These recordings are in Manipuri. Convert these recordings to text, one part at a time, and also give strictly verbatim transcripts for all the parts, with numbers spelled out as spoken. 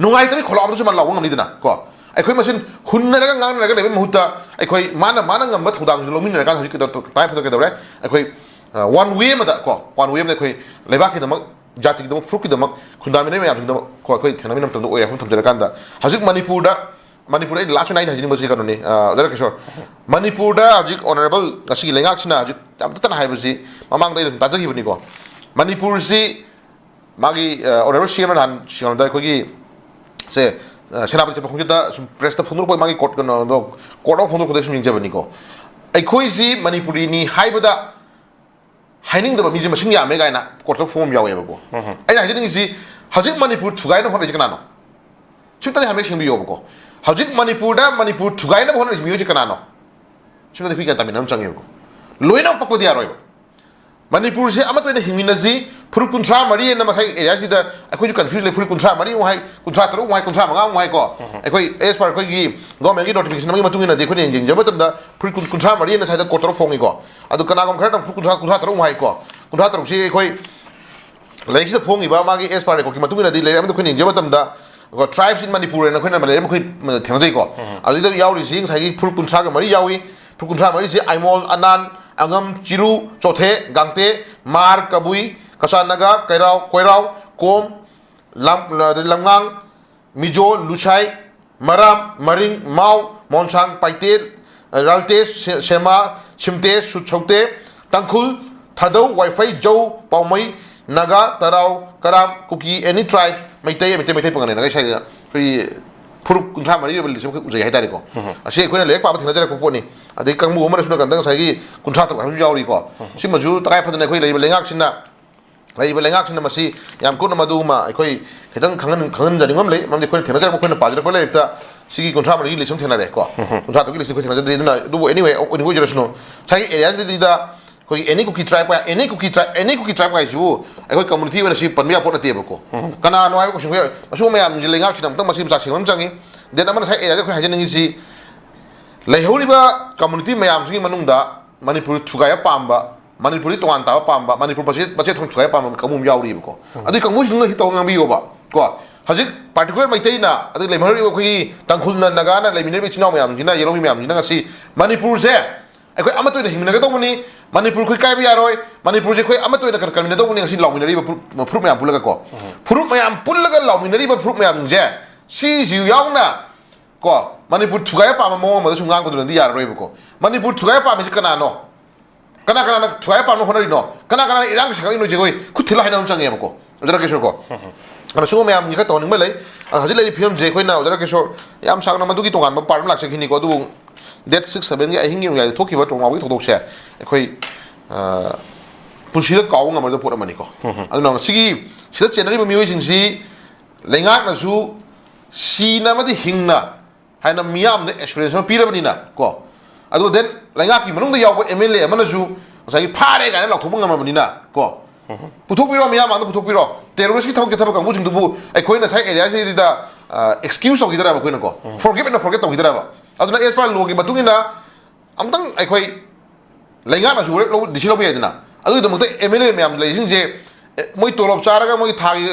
ꯅꯨꯡꯉꯥꯏꯇꯕꯒꯤ ꯈꯣꯜꯂꯥꯎ ꯑꯃꯗꯁꯨ ꯃꯥ ꯂꯥꯎꯕ ꯉꯝꯅꯤꯗꯅ ꯀꯣ꯫ ꯑꯩꯈꯣꯏ ꯃꯁꯦꯟ ꯍꯨꯟꯅꯔꯒ ꯉꯥꯡꯅꯔꯒ ꯂꯩꯕꯒꯤ ꯃꯍꯨꯠꯇ ꯑꯩꯈꯣꯏ ꯃꯥꯅ ꯃꯥꯅ ꯉꯝꯕ ꯊꯧꯗꯥꯡꯁꯨ ꯂꯧꯃꯤꯟꯅꯔꯀꯥꯟꯗ ꯍꯧꯖꯤꯛ ꯀꯩꯗꯧ-, ꯇꯉꯥꯏ ꯐꯗꯕ ꯀꯩꯗꯧꯔꯦ, ꯑꯩꯈꯣꯏ ꯋꯥꯟ ꯋꯦ ꯑꯃꯗ ꯀꯣ, ꯋꯥꯟ ꯋꯦ ꯑꯃꯗ ꯑꯩꯈꯣꯏ ꯂꯩꯕꯥꯛꯀꯤꯗꯃꯛ, ꯖꯥꯇꯤꯒꯤꯗꯃꯛ, ꯐꯨꯔꯨꯞꯀꯤꯗꯃꯛ, ꯈꯨꯟꯗꯥꯃꯤꯟꯅꯔꯤꯕ ꯃꯌꯥꯝꯁꯤꯡꯒꯤꯗꯃꯛ ꯀꯣ, ꯑꯩꯈꯣꯏ ꯊꯦꯡꯅꯃꯤꯟꯅꯕ ꯃꯇꯝꯗ ꯑꯣꯏꯔꯦ ꯍꯥꯏꯕ ꯑꯃ ꯊꯝꯖꯔꯀꯥꯟꯗ, ꯍꯧꯖꯤꯛ ꯃꯅꯤꯄꯨꯔꯗ, ꯃꯅꯤꯄꯨꯔꯗ ꯑꯩꯅ ꯂꯥꯁ ꯑꯣꯏꯅ ꯑꯩꯅ ꯍꯥꯏꯖꯅꯤꯡꯕꯁꯤ ꯀꯩꯅꯣꯅꯤ, ꯑ, ꯗꯥꯏꯔꯦꯛ ꯀꯤꯁꯣꯔ, ꯃꯅꯤꯄꯨꯔꯗ ꯍꯧꯖꯤꯛ ꯑꯣꯅꯔꯦꯕꯜ ꯉꯁꯤꯒꯤ ꯂꯩꯉꯥꯛꯁꯤꯅ ꯍꯧꯖꯤꯛ ꯌꯥꯝ ꯇꯠꯇꯅ ꯍꯥꯏꯕꯁꯤ ꯃꯃꯥꯡꯗ ꯑꯩꯅ ꯑꯗꯨꯝ ꯇꯥꯖꯈꯤꯕꯅꯤꯀꯣ꯫ ꯃꯅꯤꯄꯨꯔꯁꯤ ꯃꯥꯒꯤ, ꯑ, ꯑꯣꯅꯔꯦꯕꯜ ꯁꯤ ꯑꯦꯝꯅ ꯅꯍꯥꯟ ꯁꯤꯡꯉꯗ ꯑꯩꯈꯣꯏꯒꯤ ꯁꯦ, ꯑ, ꯁꯦꯅꯥꯄꯇꯤ ꯆꯠꯄ ꯈꯣꯡꯆꯠꯇ ꯁꯨꯝ ꯄ꯭ꯔꯦꯁꯇ ꯐꯣꯡꯗꯣꯔꯛꯄ ꯃꯥꯒꯤ ꯀꯣꯔꯠ ꯀꯩꯅꯣꯗꯣ, ꯀꯣꯔꯠ ꯑꯃ ꯐꯣꯡꯗꯣꯔꯛꯄꯗ ꯁꯨꯝ ꯌꯦꯡꯖꯕꯅꯤꯀꯣ꯫ ꯑꯩꯈꯣꯏꯁꯤ ꯃꯅꯤꯄꯨꯔꯤꯅꯤ ꯍꯥꯏꯕꯗ ꯍꯥꯏꯅꯤꯡꯗꯕ ꯃꯤꯁꯦ ꯃꯁꯤꯡ ꯌꯥꯝꯃꯦ ꯀꯥꯏꯅ ꯀꯣꯔꯠꯇ ꯐꯣꯡꯕ ꯑꯃ ꯌꯥꯎꯋꯦꯕꯀꯣ꯫ ꯑꯩꯅ ꯍꯥꯏꯖꯅꯤꯡꯉꯤꯁꯤ, ꯍꯧꯖꯤꯛ ꯃꯅꯤꯄꯨꯔ ꯊꯨꯒꯥꯏꯅꯕ ꯍꯣꯠꯅꯔꯤꯁꯦ ꯀꯅꯥꯅꯣ? ꯁꯤꯝꯇꯗꯤ ꯍꯥꯏꯐꯦꯠ ꯁꯦꯡꯕꯤꯌꯣꯕꯀꯣ꯫ ꯍꯧꯖꯤꯛ ꯃꯅꯤꯄꯨꯔꯗ ꯃꯅꯤꯄꯨꯔ ꯊꯨꯒꯥꯏꯅꯕ ꯍꯣꯠꯅꯔꯤꯁꯤ ꯃꯤꯑꯣꯏꯁꯦ ꯀꯅꯥꯅꯣ? ꯁꯤꯃꯗꯤ ꯑꯩꯈꯣꯏ ꯒ꯭ꯌꯥꯟ ꯇꯥꯃꯤꯟꯅꯕ ꯑꯃ ꯆꯪꯉꯦꯕꯀꯣ꯫ ꯂꯣꯏꯅꯃꯛ ꯄꯛꯄꯗꯤ ꯌꯥꯔꯣꯏꯕ꯫ ꯃꯅꯤꯄꯨꯔꯁꯦ ꯑꯃꯠꯇ ꯑꯣꯏꯅ ꯍꯤꯡꯃꯤꯟꯅꯁꯤ, ꯐꯨꯔꯨꯞ ꯀꯨꯟꯊ꯭ꯔꯥ ꯃꯔꯤ ꯑꯅ ꯃꯈꯩ ꯑꯦꯔꯤꯌꯥꯁꯤꯗ ꯑꯩꯈꯣꯏꯁꯨ ꯀꯟꯐ꯭ꯌꯨꯖ ꯂꯩ, ꯐꯨꯔꯨꯞ ꯀꯨꯟꯊ꯭ꯔꯥ ꯃꯔꯤ ꯑꯃꯨꯛ ꯍꯥꯏ, ꯀꯨꯟꯊ꯭ꯔꯥ ꯇꯔꯨꯛ ꯑꯃꯨꯛ ꯍꯥꯏ, ꯀꯨꯟꯊ꯭ꯔꯥ ꯃꯉꯥ ꯑꯃꯨꯛ ꯍꯥꯏꯀꯣ꯫ ꯑꯩꯈꯣꯏ ꯑꯦꯁ ꯄꯥꯔ ꯑꯩꯈꯣꯏꯒꯤ ꯒꯣꯔꯃꯦꯟꯒꯤ ꯅꯣꯇꯤꯐꯤꯀꯦꯁꯟ ꯑꯃꯒꯤ ꯃꯇꯨꯡ ꯏꯟꯅꯗꯤ ꯑꯩꯈꯣꯏꯅ ꯌꯦꯡꯖꯕ ꯃꯇꯝꯗ ꯐꯨꯔꯨꯞ ꯀꯨꯟ-, ꯀꯨꯟꯊ꯭ꯔꯥ ꯃꯔꯤ ꯑꯅ ꯁ꯭ꯋꯥꯏꯗ ꯀꯣꯔꯠ ꯇꯔꯨꯛ ꯐꯣꯡꯉꯤꯀꯣ꯫ ꯑꯗꯨ ꯀꯅꯥꯒꯨꯝꯕ ꯈꯔꯅ ꯐꯨꯔꯨꯞ ꯀꯨꯟꯊ꯭ꯔꯥ, ꯀꯨꯟꯊ꯭ꯔꯥ ꯇꯔꯨꯛ ꯑꯃꯨꯛ ꯍꯥꯏꯀꯣ꯫ ꯀꯨꯟꯊ꯭ꯔꯥ ꯇꯔꯨꯛꯁꯤ ꯑꯩꯈꯣꯏ ꯂꯥꯏꯔꯤꯛꯁꯤꯗ ꯐꯣꯡꯉꯤꯕ ꯃꯥꯒꯤ ꯑꯦꯁ ꯄꯥꯔ ꯔꯦꯀꯣꯔꯠꯀꯤ ꯃꯇꯨꯡ ꯏꯟꯅꯗꯤ ꯂꯩꯔꯦ ꯑꯃꯗ ꯑꯩꯈꯣꯏꯅ ꯌꯦꯡꯖꯕ ꯃꯇꯝꯗ, ꯀꯣ, ꯇ꯭ꯔꯥꯏꯕꯁ ꯏꯟ ꯃꯅꯤꯄꯨꯔ ꯍꯥꯏꯅ ꯑꯩꯈꯣꯏꯅ ꯂꯩꯔꯦ ꯑꯩꯈꯣꯏ ꯊꯦꯡꯅꯖꯩꯀꯣ꯫ ꯑꯗꯨꯗ ꯌꯥꯎꯔꯤꯁꯤ ꯉꯁꯥꯏꯒꯤ ꯐꯨꯔꯨꯞ ꯀꯨꯟꯊ꯭ꯔꯥꯒ ꯃꯔꯤ ꯌꯥꯎꯏ꯫ ꯐꯨꯔꯨꯞ ꯀꯨꯟꯊ꯭ꯔꯥ ꯃꯔꯤꯁꯤ ꯑꯥꯏꯃꯣꯜ, ꯑꯅꯥꯟ, ꯑꯉꯝ, ꯆꯤꯔꯨ, ꯆꯣꯊꯦ, ꯒꯥꯡꯇꯦ, ꯃꯥꯔ, ꯀꯕꯨꯏ, ꯀꯆꯥ ꯅꯥꯒꯥ, ꯀꯩꯔꯥꯎ, ꯀꯣꯏꯔꯥꯎ, ꯀꯣꯝ, ꯂꯝ-, ꯑꯗꯩ ꯂꯝꯉꯥꯡ, ꯃꯤꯖꯣ, ꯂꯨꯁꯥꯏ, ꯃꯔꯥꯝ, ꯃꯔꯤꯡ, ꯃꯥꯎ, ꯃꯣꯟꯁꯥꯡ, ꯄꯥꯏꯇꯦ, ꯔꯥꯜꯇꯦ, ꯁꯦ-, ꯁꯦꯃꯥ, ꯁꯤꯝꯇꯦ, ꯁꯨ-, ꯁꯧꯇꯦ, ꯇꯥꯡꯈꯨꯜ, ꯊꯥꯗꯧ, ꯋꯥꯏꯐꯩ, ꯖꯧ, ꯄꯥꯎꯃꯩ, ꯅꯥꯒꯥ, ꯇꯔꯥꯎ, ꯀꯔꯥꯝ, ꯀꯨꯀꯤ, ꯑꯦꯅꯤ ꯇ꯭ꯔꯥꯏꯕ, ꯃꯩꯇꯩ, ꯃꯩꯇꯩ, ꯃꯩꯇꯩ ꯄꯪꯒꯅꯤ ꯅꯥꯒꯥ ꯁ꯭ꯋꯥꯏꯗ ꯑꯩꯈꯣꯏꯒꯤ ꯐꯨꯔꯨꯞ ꯀꯨꯟꯊ꯭ꯔꯥ ꯃꯔꯤ ꯑꯣꯏꯕ ꯂꯤꯁ ꯑꯃꯈꯛ ꯎꯖꯩ ꯍꯥꯏꯇꯥꯔꯦꯀꯣ꯫ ꯑꯁꯤ ꯑꯩꯈꯣꯏꯅ ꯂꯥꯏꯔꯤꯛ ꯄꯥꯕ ꯊꯦꯡꯅꯖꯔꯛꯄ ꯄꯣꯠꯅꯤ꯫ ꯑꯗꯩ ꯀꯥꯡꯕꯨ ꯑꯃꯅꯁꯨ ꯅꯥꯀꯟꯗ ꯉꯁꯥꯏꯒꯤ ꯀꯨꯟꯊ꯭ꯔꯥ ꯇꯔꯨꯛ ꯍꯥꯏꯕꯁꯨ ꯌꯥꯎꯔꯤꯀꯣ꯫ ꯁꯤꯃꯁꯨ ꯇꯉꯥꯏ ꯐꯗꯅ ꯑꯩꯈꯣꯏ ꯂꯩꯔꯤꯕ ꯂꯩꯉꯥꯛꯁꯤꯅ ꯂꯩꯔꯤꯕ ꯂꯩꯉꯥꯛꯁꯤꯡꯅ ꯃꯁꯤ ꯌꯥꯝ ꯀꯨꯞꯅ ꯃꯗꯨꯃ ꯑꯩꯈꯣꯏ ꯈꯤꯇꯪ ꯈꯪꯍꯟ-, ꯈꯪꯍꯟꯖꯅꯤꯡꯕ ꯑꯃ ꯂꯩ꯫ ꯃꯔꯝꯗꯤ ꯑꯩꯈꯣꯏꯅ ꯊꯦꯡꯅꯖꯔꯛꯄ, ꯑꯩꯈꯣꯏꯅ ꯄꯥꯖꯔꯛꯄ ꯂꯥꯏꯔꯤꯛꯇ ꯁꯤꯒꯤ ꯀꯨꯟꯊ꯭ꯔꯥ ꯃꯔꯤꯒꯤ ꯂꯤꯁ ꯑꯃ ꯊꯦꯡꯅꯔꯦꯀꯣ꯫ ꯀꯨꯟꯊ꯭ꯔꯥ ꯇꯔꯨꯛꯀꯤ ꯂꯤꯁꯇꯤ ꯑꯩꯈꯣꯏ ꯊꯦꯡꯅꯖꯗ꯭ꯔꯤ꯫ ꯑꯗꯨꯅ ꯑꯗꯨꯕꯨ anyway, ꯑꯣꯏꯅꯤꯡꯕ ꯑꯣꯏꯖꯔꯁꯅꯨ꯫ ꯉꯁꯥꯏꯒꯤ ꯑꯦꯔꯤꯌꯥꯁꯤꯗ ꯑꯩꯈꯣꯏꯒꯤ ꯑꯦꯅꯤ ꯀꯨꯀꯤ ꯇ꯭ꯔꯥꯏꯕ, ꯑꯦꯅꯤ ꯀꯨꯀꯤ ꯇ꯭ꯔꯥꯏꯕ, ꯑꯦꯅꯤ ꯀꯨꯀꯤ ꯇ꯭ꯔꯥꯏꯕ ꯍꯥꯏꯁꯤꯕꯨ ꯑꯩꯈꯣꯏ ꯀꯝꯃꯨꯅꯤꯇꯤ ꯑꯣꯏꯅ ꯁꯤ ꯄꯟꯕ ꯌꯥꯕ ꯄꯣꯠ ꯅꯠꯇꯦꯕꯀꯣ꯫ ꯀꯅꯥꯅꯣ ꯍꯥꯏꯕ ꯀꯣꯏꯁꯟ, ꯃꯁꯤꯒꯨꯝꯕ ꯃꯌꯥꯝꯁꯤ ꯂꯩꯉꯥꯛꯁꯤꯅ ꯑꯃꯨꯛꯇꯪ ꯃꯁꯤ ꯃꯆꯥ ꯁꯦꯡꯕ ꯑꯃ ꯆꯪꯉꯤ꯫ ꯗꯦꯟ ꯑꯃꯅ ꯉꯁꯥꯏ ꯑꯦꯔꯤꯌꯥꯗ ꯑꯩꯈꯣꯏ ꯍꯥꯏꯖꯅꯤꯡꯉꯤꯁꯤ, ꯂꯩꯍꯧꯔꯤꯕ ꯀꯝꯃꯨꯅꯤꯇꯤ ꯃꯌꯥꯝꯁꯤꯒꯤ ꯃꯅꯨꯡꯗ ꯃꯅꯤꯄꯨꯔ ꯊꯨꯒꯥꯏꯕ ꯄꯥꯝꯕ, ꯃꯅꯤꯄꯨꯔꯗꯤ ꯇꯣꯉꯥꯟ ꯇꯥꯕ ꯄꯥꯝꯕ, ꯃꯅꯤꯄꯨꯔ ꯃꯆꯦꯠ, ꯃꯆꯦꯠ ꯊꯣꯛꯅ ꯊꯨꯒꯥꯏꯕ ꯄꯥꯝꯕ ꯀꯥꯡꯕꯨ ꯑꯃ ꯌꯥꯎꯔꯤꯕꯀꯣ꯫ ꯑꯗꯨꯒꯤ ꯀꯥꯡꯕꯨꯁꯤꯡꯗꯨꯅ ꯍꯤꯠ ꯇꯧꯔꯒ ꯉꯥꯡꯕꯤꯌꯣꯕ ꯀꯣ꯫ ꯍꯧꯖꯤꯛ ꯄꯥꯔꯇꯤꯀꯨꯂꯔ ꯃꯩꯇꯩꯅ, ꯑꯗꯒꯤ ꯂꯩꯃꯤꯟꯅꯔꯤꯕ ꯑꯩꯈꯣꯏꯒꯤ ꯇꯥꯡꯈꯨꯜꯅ, ꯅꯥꯒꯥꯅ ꯂꯩꯃꯤꯟꯅꯔꯤꯕ ꯏꯆꯤꯟ ꯏꯅꯥꯎ ꯃꯌꯥꯝꯁꯤꯅ, ꯌꯦꯜꯍꯧꯃꯤ ꯃꯌꯥꯝꯁꯤꯅ ꯉꯁꯤ ꯃꯅꯤꯄꯨꯔꯁꯦ ꯑꯩꯈꯣꯏ ꯑꯃꯠꯇ ꯑꯣꯏꯅ ꯍꯤꯡꯃꯤꯟꯅꯒꯗꯧꯕꯅꯤ, ꯃꯅꯤꯄꯨꯔ ꯑꯩꯈꯣꯏ ꯀꯥꯏꯕ ꯌꯥꯔꯣꯏ, ꯃꯅꯤꯄꯨꯔꯁꯦ ꯑꯩꯈꯣꯏ ꯑꯃꯠꯇ ꯑꯣꯏꯅ ꯀꯟ-, ꯀꯟꯃꯤꯟꯅꯗꯧꯕꯅꯤ, ꯉꯁꯤ ꯂꯥꯎꯃꯤꯟꯅꯔꯤꯕ ꯐꯨꯔꯨꯞ, ꯐꯨꯔꯨꯞ ꯃꯌꯥꯝ ꯄꯨꯜꯂꯒ ꯀꯣ, ꯐꯨꯔꯨꯞ ꯃꯌꯥꯝ ꯄꯨꯜꯂꯒ ꯂꯥꯎꯃꯤꯟꯅꯔꯤꯕ ꯐꯨꯔꯨꯞ ꯃꯌꯥꯝꯁꯤꯡꯁꯦ, ꯁꯤꯁꯨ ꯌꯥꯎꯅ ꯀꯣ, ꯃꯅꯤꯄꯨꯔ ꯊꯨꯒꯥꯏꯕ ꯄꯥꯝꯕ ꯃꯑꯣꯡ ꯑꯃꯗ ꯁꯨꯝ ꯉꯥꯡꯕꯗꯨꯅꯗꯤ ꯌꯥꯔꯔꯣꯏꯕꯀꯣ꯫ ꯃꯅꯤꯄꯨꯔ ꯊꯨꯒꯥꯏꯕ ꯄꯥꯝꯃꯤꯁꯤ ꯀꯅꯥꯅꯣ? ꯀꯅꯥ ꯀꯅꯥꯅ ꯊꯨꯒꯥꯏꯕ ꯄꯥꯝꯅ ꯍꯣꯠꯅꯔꯤꯅꯣ? ꯀꯅꯥ ꯀꯅꯥꯅ ꯏꯔꯥꯡ ꯁꯥꯒꯠꯂꯤꯅꯣꯁꯦ ꯑꯩꯈꯣꯏ ꯈꯨꯠ ꯊꯤꯜꯂ ꯍꯥꯏꯅꯕ ꯑꯃ ꯆꯪꯉꯦꯕꯀꯣ, ꯑꯣꯖꯥ ꯔꯥꯀꯦꯁꯣꯔ ꯀꯣ꯫ ꯑꯗꯣ ꯁꯤꯒꯨꯝꯕ ꯃꯌꯥꯝꯁꯤꯡꯁꯦ ꯈꯔ ꯇꯧꯍꯟꯅꯤꯡꯕ ꯂꯩ꯫ ꯑ, ꯍꯧꯖꯤꯛ ꯂꯩꯔꯤꯕ ꯐꯤꯕꯝꯁꯦ ꯑꯩꯈꯣꯏꯅ, ꯑꯣꯖꯥ ꯔꯥꯀꯦꯁꯣꯔ, ꯌꯥꯝ ꯁꯥꯡꯅ ꯃꯗꯨꯒꯤ ꯇꯣꯉꯥꯟꯕ ꯄꯥꯔꯠ ꯑꯃ ꯂꯥꯛꯆꯈꯤꯅꯤꯀꯣ꯫ ꯑꯗꯨꯕꯨ ꯗꯦꯠ ꯁꯤꯛꯁ ꯁꯚꯦꯟꯒꯤ ꯑꯍꯤꯡꯒꯤ ꯅꯣꯡꯌꯥꯏꯗ ꯊꯣꯛꯈꯤꯕ ꯇ꯭ꯔꯣꯃꯥꯒꯤ ꯊꯧꯗꯣꯛꯁꯦ ꯑꯩꯈꯣꯏ, ꯑ, ꯄꯨꯟꯁꯤꯗ ꯀꯥꯎꯕ ꯉꯝꯃꯔꯣꯏꯗꯕ ꯄꯣꯠ ꯑꯃꯅꯤꯀꯣ꯫ ꯑꯗꯨꯅ ꯁꯤꯒꯤ, ꯁꯤꯗ ꯆꯦꯟꯅꯔꯤꯕ ꯃꯤꯑꯣꯏꯁꯤꯡꯁꯤ ꯂꯩꯉꯥꯛꯅꯁꯨ ꯁꯤꯅ ꯑꯃꯗꯤ ꯍꯤꯡꯅ ꯍꯥꯏꯅ ꯃꯤꯌꯥꯝꯗ ꯑꯦꯁꯨꯔꯦꯟꯁ ꯑꯃ ꯄꯤꯔꯕꯅꯤꯅ ꯀꯣ, ꯑꯗꯨꯒ ꯗꯦꯟ ꯂꯩꯉꯥꯛꯀꯤ ꯃꯅꯨꯡꯗ ꯌꯥꯎꯕ ꯑꯦꯝ ꯑꯦꯜ ꯑꯦ ꯑꯃꯅꯁꯨ ꯉꯁꯥꯏꯒꯤ ꯐꯥꯔꯦ ꯀꯥꯏꯅ ꯂꯥꯎꯊꯣꯛꯄ ꯉꯝꯃꯕꯅꯤꯅ ꯀꯣ, ꯄꯨꯊꯣꯛꯄꯤꯔꯣ, ꯃꯤꯌꯥꯝ ꯃꯥꯡꯗ ꯄꯨꯊꯣꯛꯄꯤꯔꯣ꯫ ꯇꯦꯔꯣꯔꯤꯁꯀꯤ ꯊꯕꯛ ꯆꯠꯊꯕ ꯀꯥꯡꯕꯨꯁꯤꯡꯗꯨꯕꯨ ꯑꯩꯈꯣꯏꯅ ꯉꯁꯥꯏ ꯑꯦꯔꯤꯌꯥꯁꯤꯗ ꯑꯦꯛꯁꯀ꯭ꯌꯨꯁ ꯇꯧꯈꯤꯗꯔꯕ, ꯑꯩꯈꯣꯏꯅꯀꯣ ꯐꯣꯔꯒꯤꯞ ꯑꯦꯟ ꯐꯣꯔꯒꯦꯠ ꯇꯧꯈꯤꯗꯔꯕ? ꯑꯗꯨꯅ ꯑꯦꯁ ꯄꯥꯔ ꯂꯣꯒꯤ ꯃꯇꯨꯡ ꯏꯟꯅ ꯑꯃꯨꯛꯇꯪ ꯑꯩꯈꯣꯏ ꯂꯩꯉꯥꯛꯅꯁꯨ ꯋꯥꯔꯦꯞ ꯂꯧ, ꯗꯤꯁꯤꯖꯟ ꯂꯧꯕ ꯌꯥꯏꯗꯅ꯫ ꯑꯗꯨꯒꯤꯗꯃꯛꯇ ꯑꯦꯝ ꯑꯦꯜ ꯑꯦ ꯃꯌꯥꯝ ꯂꯩꯔꯤꯁꯤꯡꯁꯦ, ꯑꯦ, ꯃꯣꯏ ꯇꯣꯂꯣꯞ ꯆꯥꯔꯒ ꯃꯣꯏ ꯊꯥꯒꯤ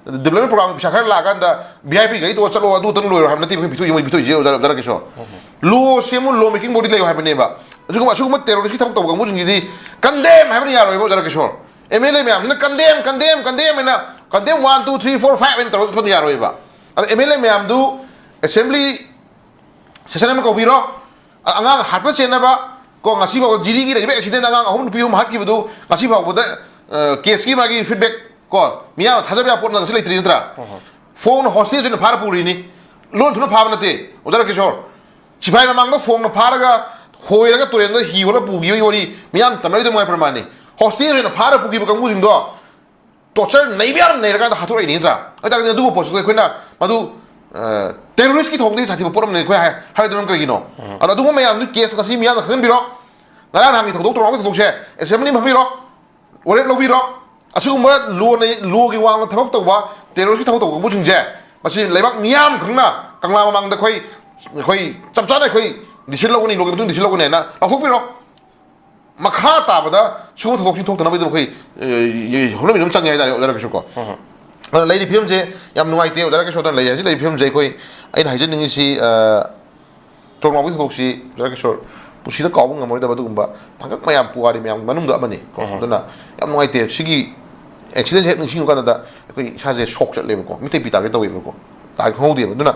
ꯗꯤꯕ꯭ꯂꯞꯃꯦꯟ ꯄ꯭ꯔꯣꯒ꯭ꯔꯥꯝꯒꯤ ꯄꯩꯁꯥ ꯈꯔ ꯂꯥꯛꯑꯀꯥꯟꯗ ꯚꯤ ꯑꯥꯏ ꯄꯤ ꯒꯥꯔꯤ ꯇꯣꯡꯉ ꯆꯠꯂꯣ, ꯑꯗꯨ ꯈꯛꯇꯪ ꯂꯣꯏꯔꯣ ꯍꯥꯏꯕ ꯅꯠꯇꯦ ꯑꯩꯈꯣꯏ ꯄꯤꯊꯣꯛꯏꯁꯦ, ꯃꯣꯏ ꯄꯤꯊꯣꯛꯏꯁꯦ, ꯑꯣꯖꯥ, ꯑꯣꯖꯥ ꯔꯥꯀꯦꯁꯣꯔ꯫ ꯂꯣ ꯁꯦꯝꯃꯨ, ꯂꯣ ꯃꯦꯀꯤꯡ ꯕꯣꯗꯤ ꯂꯩꯌꯨ ꯍꯥꯏꯕꯅꯦꯕ꯫ ꯑꯁꯤꯒꯨꯝꯕ, ꯑꯁꯤꯒꯨꯝꯕ ꯇꯦꯔꯣꯔꯤꯁꯀꯤ ꯊꯕꯛ ꯇꯧꯕ ꯀꯥꯡꯕꯨꯁꯤꯡꯁꯤꯗꯤ ꯀꯟꯗꯦꯝ ꯍꯥꯏꯕꯅ ꯌꯥꯔꯣꯏꯕ, ꯑꯣꯖꯥ ꯔꯥꯀꯦꯁꯣꯔ꯫ ꯑꯦꯝ ꯑꯦꯜ ꯑꯦ ꯃꯌꯥꯝꯁꯤꯅ ꯀꯟꯗꯦꯝ, ꯀꯟꯗꯦꯝ, ꯀꯟꯗꯦꯝ ꯍꯥꯏꯅ, condemn one, two, three, four, five ꯍꯥꯏꯅ ꯇꯧꯔꯒ ꯆꯠꯄꯗꯤ ꯌꯥꯔꯣꯏꯕ꯫ ꯑꯗꯣ ꯑꯦꯝ ꯑꯦꯜ ꯑꯦ ꯃꯌꯥꯝꯗꯨ ꯑꯦꯁꯦꯝꯕ꯭ꯂꯤ ꯁꯦꯁꯟ ꯑꯃ ꯀꯧꯕꯤꯔꯣ꯫ ꯑ-, ꯑꯉꯥꯡ ꯍꯥꯠꯄ ꯆꯦꯟꯅꯕ ꯀꯣ, ꯉꯁꯤ ꯐꯥꯎꯕ ꯖꯤꯔꯤꯒꯤ ꯂꯩꯔꯤꯕ ꯑꯦꯛꯁꯤꯗꯦꯟ, ꯑꯉꯥꯡ ꯑꯍꯨꯝ ꯅꯨꯄꯤ ꯑꯍꯨꯝ ꯍꯥꯠꯈꯤꯕꯗꯨ ꯉꯁꯤ ꯐꯥꯎꯕꯗ, ꯑ, ꯀꯦꯁꯀꯤ ꯃꯥꯒꯤ ꯐꯤꯗꯕꯦꯛ ꯀꯣ, ꯃꯤꯌꯥꯝꯅ ꯊꯥꯖꯕ ꯌꯥꯕ ꯄꯣꯠ ꯑꯃ ꯉꯁꯤ ꯂꯩꯇ꯭ꯔꯤ ꯅꯠꯇ꯭ꯔꯥ? ꯐꯣꯡꯅ ꯍꯣꯁꯇꯦꯖ ꯑꯣꯏꯅ ꯐꯥꯔ ꯄꯨꯔꯤꯅꯤ꯫ ꯂꯣꯟ ꯊꯨꯅ ꯐꯥꯕ ꯅꯠꯇꯦ, ꯑꯣꯖꯥ ꯔꯥꯀꯦꯁꯣꯔ꯫ ꯁꯤꯐꯥꯏ ꯃꯃꯥꯡꯗ ꯐꯣꯡꯅ ꯐꯥꯔꯒ ꯍꯣꯏꯔꯒ ꯇꯨꯔꯦꯟꯗ ꯍꯤ ꯍꯣꯜꯂ ꯄꯨꯈꯤꯕꯒꯤ ꯋꯥꯔꯤ ꯃꯤꯌꯥꯝ ꯇꯝꯅꯔꯤꯗꯣ ꯃꯉꯥꯏ ꯄ꯭ꯔꯃꯥꯟꯅꯤ꯫ ꯍꯣꯁꯇꯦꯖ ꯑꯣꯏꯅ ꯐꯥꯔ ꯄꯨꯈꯤꯕ ꯀꯥꯡꯕꯨꯁꯤꯡꯗꯣ ꯇꯣꯔꯆꯔ ꯅꯩꯕ ꯌꯥꯝ ꯅꯩꯔꯀꯥꯟꯗ ꯍꯥꯠꯇꯣꯔꯛꯏꯅꯤ ꯅꯠꯇ꯭ꯔꯥ? ꯑꯗꯨ ꯇꯥꯔꯒꯗꯤ ꯑꯗꯨꯒꯨꯝꯕ ꯄꯣꯠꯁꯤꯗ ꯑꯩꯈꯣꯏꯅ ꯃꯗꯨ, ꯑ, ꯇꯦꯔꯣꯔꯤꯁꯀꯤ ꯊꯧꯑꯣꯡꯗꯒꯤ ꯁꯥꯊꯤꯕ ꯄꯣꯠ ꯑꯃꯅꯤ ꯑꯩꯈꯣꯏ ꯍꯥꯏ-, ꯍꯥꯏꯔꯣꯏꯗꯣꯏꯅꯣ꯫ ꯀꯔꯤꯒꯤꯅꯣ? ꯑꯗꯣ ꯑꯗꯨꯒꯨꯝꯕ ꯃꯌꯥꯝꯗꯨ ꯀꯦꯁ ꯉꯁꯤ ꯃꯤꯌꯥꯝꯅ ꯈꯪꯍꯟꯕꯤꯔꯣ꯫ ꯉꯔꯥꯡ ꯅꯍꯥꯟꯒꯤ ꯊꯧꯗꯣꯛ ꯇꯧꯔꯝꯕ ꯊꯧꯗꯣꯛꯁꯦ ꯑꯦꯁꯦꯝꯕ꯭ꯂꯤ ꯑꯃ ꯐꯝꯕꯤꯔꯣ, ꯋꯥꯔꯦꯞ ꯂꯧꯕꯤꯔꯣ꯫ ꯑꯁꯤꯒꯨꯝꯕ ꯂꯣꯅ, ꯂꯣꯒꯤ ꯋꯥꯡꯃ ꯊꯕꯛ ꯇꯧꯕ, ꯇꯦꯔꯣꯔꯤꯁꯀꯤ ꯊꯕꯛ ꯇꯧꯕ ꯀꯥꯡꯕꯨꯁꯤꯡꯁꯦ, ꯃꯁꯤ ꯂꯩꯕꯥꯛ ꯃꯤꯌꯥꯝ ꯈꯪꯅ ꯀꯪꯂꯥ ꯃꯃꯥꯡꯗ ꯑꯩꯈꯣꯏ, ꯑꯩꯈꯣꯏ ꯆꯞ ꯆꯥꯅ ꯑꯩꯈꯣꯏ ꯗꯤꯁꯤꯖꯟ ꯂꯧꯒꯅꯤ, ꯂꯣꯒꯤ ꯃꯇꯨꯡ ꯗꯤꯁꯤꯖꯟ ꯂꯧꯒꯅꯤ ꯍꯥꯏꯅ ꯂꯥꯎꯊꯣꯛꯄꯤꯔꯣ꯫ ꯃꯈꯥ ꯇꯥꯕꯗ ꯁꯤꯒꯨꯝꯕ ꯊꯧꯗꯣꯛꯁꯤꯡ ꯊꯣꯛꯇꯅꯕꯒꯤꯗꯃꯛ ꯑꯩꯈꯣꯏ, ꯑ, ꯍꯣꯠꯅꯃꯤꯟꯅꯕ ꯆꯪꯉꯦ ꯍꯥꯏꯇꯥꯔꯦ, ꯑꯣꯖꯥ ꯔꯥꯀꯦꯁꯣꯔ ꯀꯣ꯫ ꯑꯗꯨꯅ ꯂꯩꯔꯤꯕ ꯐꯤꯕꯝꯁꯦ ꯌꯥꯝ ꯅꯨꯡꯉꯥꯏꯇꯦ ꯑꯣꯖꯥ ꯔꯥꯀꯦꯁꯣꯔꯗ ꯂꯩ ꯍꯥꯏꯁꯤ꯫ ꯂꯩꯔꯤꯕ ꯐꯤꯕꯝꯁꯦ ꯑꯩꯈꯣꯏ, ꯑꯩꯅ ꯍꯥꯏꯖꯅꯤꯡꯉꯤꯁꯤ, ꯇꯣꯔꯣꯛꯅꯥꯎꯕꯒꯤ ꯊꯧꯗꯣꯛꯁꯤ ꯑꯣꯖꯥ ꯔꯥꯀꯦꯁꯣꯔ ꯄꯨꯟꯁꯤꯗ ꯀꯥꯎꯕ ꯉꯝꯃꯔꯣꯏꯗꯕ ꯑꯗꯨꯒꯨꯝꯕ ꯇꯥꯡꯀꯛ ꯃꯌꯥꯝ, ꯄꯨꯋꯥꯔꯤ ꯃꯌꯥꯝꯒꯤ ꯃꯅꯨꯡꯗ ꯑꯃꯅꯤ ꯀꯣ꯫ ꯑꯗꯨꯅ ꯌꯥꯝ ꯅꯨꯡꯉꯥꯏꯇꯦ꯫ ꯁꯤꯒꯤ ꯑꯦꯛꯁꯤꯗꯦꯟꯁꯦ ꯍꯦꯛ ꯅꯤꯡꯁꯤꯡꯕ ꯀꯥꯟꯗ ꯑꯩꯈꯣꯏ ꯏꯁꯥꯁꯦ ꯁꯣꯛ ꯆꯠꯂꯦꯕꯀꯣ, ꯃꯤꯠꯇꯩ ꯄꯤ ꯇꯥꯒꯦ ꯇꯧꯋꯦꯕꯀꯣ, ꯇꯥꯒꯦ ꯈꯪꯍꯧꯗꯦꯕ꯫ ꯑꯗꯨꯅ